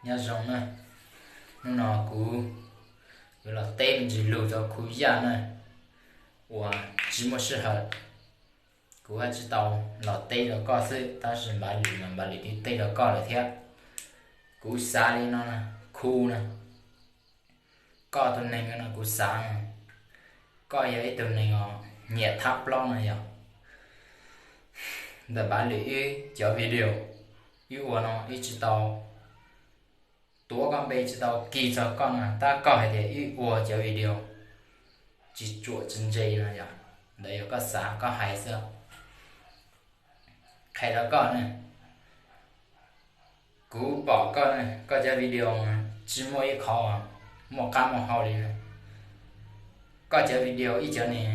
Nyob zoo na, hnub no kuv yuav los teb me ntsis lug rau Khu Yaj na, uas tsis muaj sij hawm, kuv haj tsis tau los teb rau koj xwb, tab sis Npav Lwm mas Npav Lwm twb teb rau koj lawm thiab. Kuv xav li no, Khu na, koj tus neeg no kuv xav no, koj yog ib tug neeg os nyiam thab plaub no yog. Ntawm Npav Lwm wb cov video wb ua no wb tsis tau tuav koj npe, tsis tau kis txog koj no, tab koj hais tias wb ua cov video tsis tsuam tsis ntse no yog, ntawd yog koj xav koj hais xwb. Qhia rau koj ne, kuv pom koj ne, koj cov video mas tsis muaj ib qho muaj qab muaj hau li na. Koj cov video ib cov ne,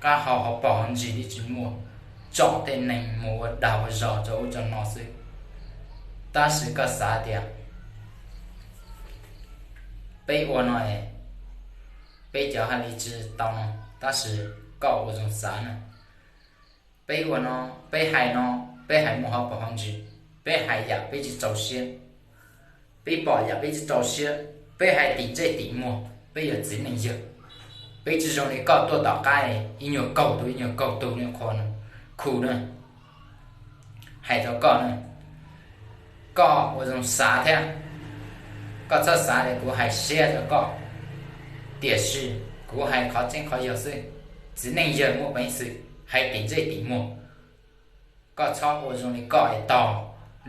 qab hau hauv paus hauv ntsis twb tsis muaj, tsom tej neeg mus ua dag ua zog rau ub rau no xwb. Tab sis koj xav tias peb ua no es peb cov hais li tsis tau no, tab sis koj ua zoo xav na. Peb ua no, peb hais no, peb hais mus hauv paus hauv ntsis, peb hais yam peb tsis txaus siab, peb pom yam peb tsis txaus siab, peb hais tim ntsej tim muag, peb yog txiv neej yawg, peb tsis zoo li koj tuaj tom qab ib nyuag kaug tus ib nyuag kaug tus li qhov no. Khu na, hais rau koj na, koj ua zoo xav thiab, koj txhob xav tias kuv hais siab rau koj, tiam sis kuv hais qhov tseeb qhov yog xwb. Txiv neej yawg muaj peev xwm hais tim ntsej tim muag. Koj txhob ua zoo li koj es tog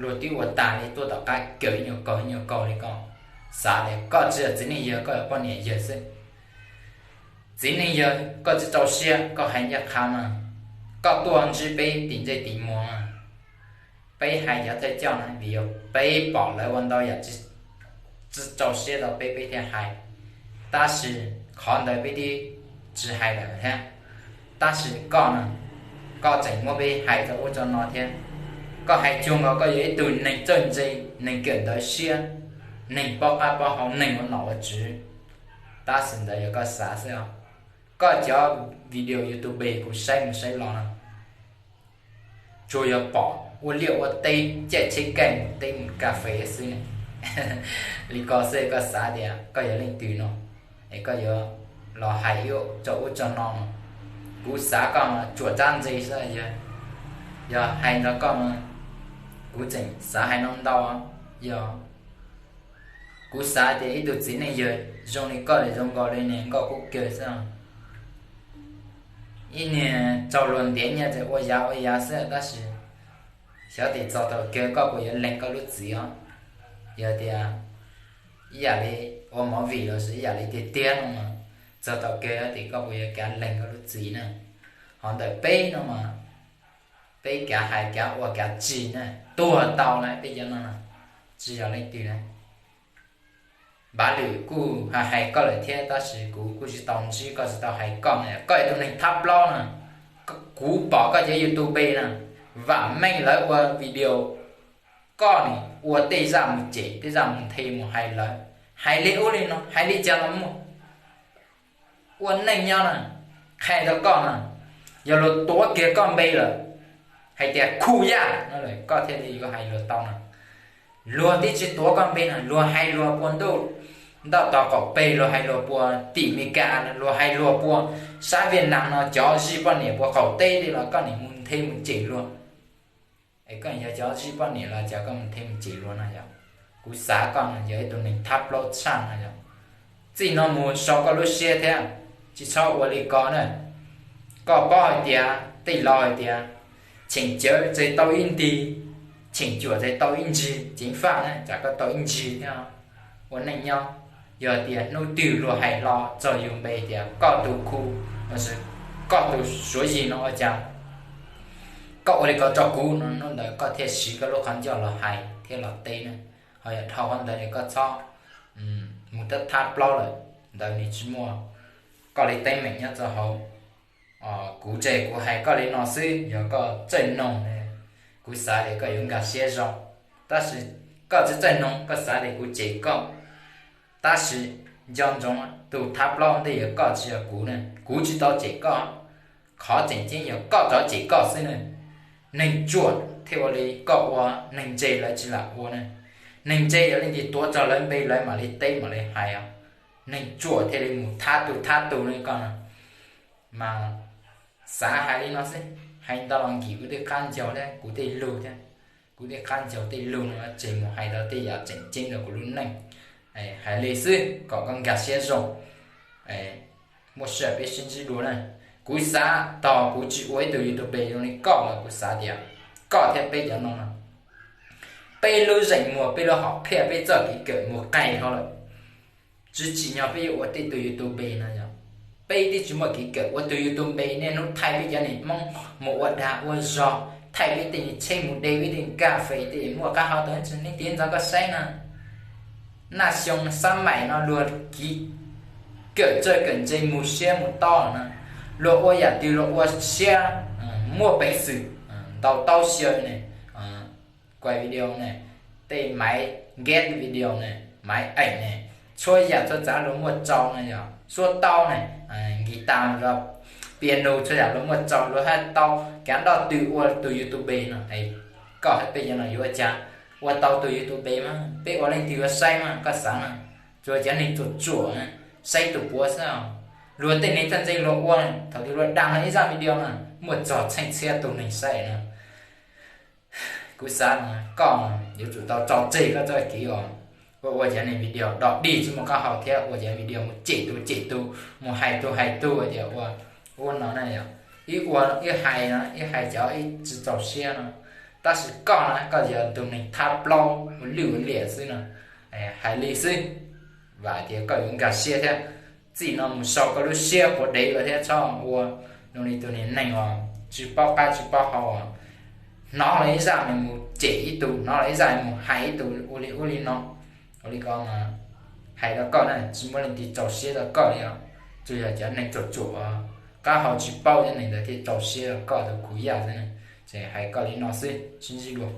luag twb ua tas li tuaj tom qab kaug ib nyuag kaug ib nyuag kaug li koj. Xav tias koj tsis yog txiv neej yawg, koj yog poj niam yawg xwb. Txiv neej yawg koj tsis txaus siab koj hais ncaj qha mas, koj tuaj ntsib peb tim ntsej tim muag mas, peb hais cov thawj coj na vim yog peb pom lawv ua ntau yam tsis txaus siab rau peb, peb thiaj hais. Tab sis qhov ntawd peb twb tsis hais lawm thiab. Tab sis koj no, koj tseem muab peb hais rau ub rau no thiab. Koj hais cuag nkaus koj yog ib tug neeg txawj ntse, neeg kawm ntawv siab, neeg paub qab paub hau, neeg ua nom ua tswv. Tab sis ntawd yog koj xav xwb os. Koj cov video YouTube kuv saib mus saib los no, tsuas yog pom ua liaj ua teb, caij tsheb kaij mus teb mus kas fes xwb ne. Li ko xwb koj xav tias koj yog leej twg no, es koj yuav los hais rau ub rau no no. Kuv xav koj mas tsuas tsab ntse xwb, yog hais nrog koj mas kuv tseem xav hais no ntau. Yog kuv xav tias ib tug txiv neej yawg zoo li koj los zoo nkaus li niag nkauj kub kawg xwb. Ib niag tsaug luag ntiav nyiaj tseem ua yav ua yav xwb, tab sis xyov tias txog thaum kawg koj puas yuav lees koj lub txim os. Yog tias ib yam li ua movie los sis ib yam li tiag tiag no mas, txog thaum kawg xyov tias koj puas yuav kav lees koj lub txim na. Ho ntawm peb no mas, peb kav hais kav ua kav tsim na, tuag tau na peb cov no, tsis yog leej twg na. Npav Lwm kuj hais hais koj lawm thiab, tab sis kuv kuj tsis tau ntsib koj, tsis tau hais koj na, koj yog tus neeg thab plaub na. Kuv pom koj cov YouTube na, vam meej lawv ua video, koj nim ua tej zaj mus cem tej zaj mus nthe mus hais lawv, hais li ub li no hais li cas los muaj. Ua neej nyob na, qhia rau koj na, yog luag tuav kiag koj npe lawm, hais tias Khu Yaj no lawm koj thiaj li yuav hais luag tau na. Luag twb tsis tuav koj npe na, luag hais luag puas ntuj ntoj tog qaum peg, luag hais luag puas tim Meskas, luag hais luag puas sab Viaj Nam no cov zij poj niam puas qaum teb li los koj nim mus nthe mus cem luag. Es koj yog cov zij poj niam los cas koj mus nthe mus cem luag no yog? Kuv xav koj no yog ib tug neeg thab plaub tshaj no yog. Txij no mus sau koj lub siab thiab, tsis txhob ua li ko na. Koj paub hais tias tej laus hais tias, cheem cawv ces tau ib nti, cheem cuam ces tau ib ntsig, ceev faj na, tsam koj tau ib ntsig thiab. Ua neej nyob, yog tias hnub twg luag hais hlo txog yus npe tias koj tus Khu, los sis koj tus Suav Yig no ua cas koj ua li ko rau kuv no, hnub ntawd koj thiaj siv koj lub qhov ncauj los hais thiab los teb na. Ho yog dhau qhov ntawd es koj txhob mus thab thab plaub lawm, ntawd nws tsis muaj koj li teeb meem nyob rau hauv. Kuv ces kuv hais koj li no xwb, yog koj txawj noog, kuv xav tias koj yuav nkag siab zoo. Tab sis koj tsis txawj noog, koj xav tias kuv cem koj. Tab sis nco ntsoov, tus thab plaub ntej yog koj tsis yog kuv na. Kuv tsis tau cem koj, qhov tseem ceeb yog koj rov cem koj xwb na. Neeg ruam thiaj ua li koj ua, neeg ntse lawv tsis lam ua na. Neeg ntse yog leej twg tuav txog lawv npe lawv mam li teb mam li hais os. Neeg ruam thiaj li mus thab tus thab tus li koj no. Mas xav hais li no xwb, hais ntau los nkim kuv tej qab ncaug thiab kuv tej lug thiab. Kuv tej qab ncaug tej lug no tseg mus hais tau tej yam tseem ceeb rau kuv lub neej. Hais li xwb kom koj nkag siab zoo, muaj sij hawm peb sib ntsib dua na. Kuv xav tog kuv tsis ua ib tug YouTube zoo li koj los kuv xav tias koj thiab peb cov no no, peb lub zeem muag peb lub hom phiaj peb txoj kev kawm mus qai dhau lawm. Tsis tsim nyog peb yuav ua tej tug YouTube no yog peb twb tsis muaj kev kawm ua tug YouTube, niaj hnub thaij peb cov niag Hmoob mus ua dag ua zog, thaij peb tej niag tsheb mus de peb tej niag kas fes tej muaj qab hau tau leej twg ntxov koj saib na. Naj xyoo xab maim no luag kev kawm txawj kawm ntse mus siab mus tob na, luag ua yam twg luag ua siab, muaj peev xwm, ntaus taub xyaw ne, kuaj video ne, tej maiv nkeb video ne, maiv eem ne, txhua yam txhua tsav luag muaj tsau no yog suab taub ne, nkis tas los piano txhua yam luag muaj tsau, luag haj tau kav nroj tw ua tus YouTube no. Koj hais peb cov no yuav ua cas ua tau tus YouTube mas peb ua leej twg yuav saib mas koj xav na. Tsuas cov neeg tsuam tsuam saib tus puav xwb os. Luag tej neeg txawj ntse luag ua, thaum twg luag dag ib zaj video na muaj txog txheej txhiab tus neeg saib na. Kuv xav koj yuav tsum tau tso tseg koj txoj kev ua, ua cov niag video dog dig tsis muaj qab hau thiab ua cov video mus cem tus cem tus, mus hais tus hais tus tias ua, ua no na yog ib ua ib hais no ib hais cov ib tsis txaus siab no. Tab sis koj na koj yog tus neeg thab plaub ua lwj ua liam xwb no. Hais li xwb, vam tias koj yuav nkag siab thiab. Txij no mus sau koj lub siab quav dev ua thiab txhob ua zoo li tus niag neeg uas tsis paub qab tsis paub hau, hnov los ib zaj mus cem ib tug, hnov los ib zaj mus hais ib tug ua li ub li no. Ua li ko mas hais rau koj na tsis muaj leej twg txaus siab rau koj li os. Tsuas yog cov neeg tsuam tsuam qab hau tsis paub cov neeg ntawd thiaj txaus siab rau koj tus khuv yaj xwb. Ces hais koj li no xwb, sib ntsib dua.